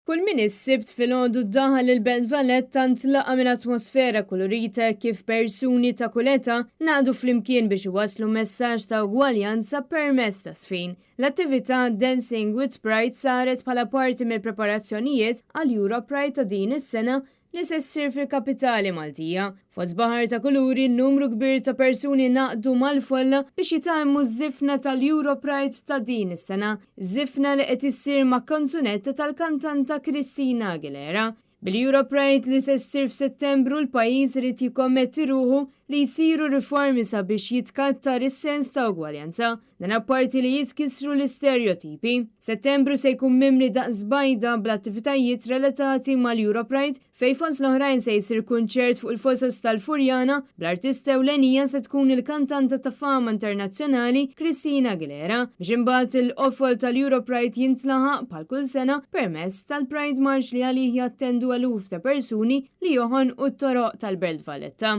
Kull min is-Sibt filgħodu daħal il-Belt Valletta ntlaqa' minn atmosfera kulurita hekk kif persuni ta' kull età ngħaqdu flimkien biex iwasslu messaġġ ta' ugwaljanza permezz ta' żfin. L-attività Dancing with Pride saret bħala parti mill-preparazzjonijiet għall-Europride ta' din is-sena li se ssir fil-kapitali Maltija. Fost baħar ta' kuluri, numru kbir ta' persuni ngħaqdu mal-folla biex jitgħallmu ż-żifna tal-Europride ta' din is-sena, żifna li qed issir ma' kanzunetta tal-kantanta Christina Aguilera. Bil-Europride li se ssir f'Settembru l-pajjiż irid jikkommetti ruħu li jsiru riformi sabiex jitkattar is-sens ta' ugwaljanza. Dan apparti li jitkissru l-isterjotipi. Settembru se jkun mimli daqs bajda bl-attivitajiet relatati mal-Europride fejn fost l-oħrajn se jsir kunċert fuq il-Fosos tal-Furjana bl-artista ewlenija se tkun il-kantanta ta' fama internazzjonali Christina Aguilera biex imbagħad il-qofol tal-Europride jintlaħaq bħal kull sena permezz tal-Pride March li għalih jattendu eluf ta' persuni li joħonqu t-toroq tal-Belt Valletta.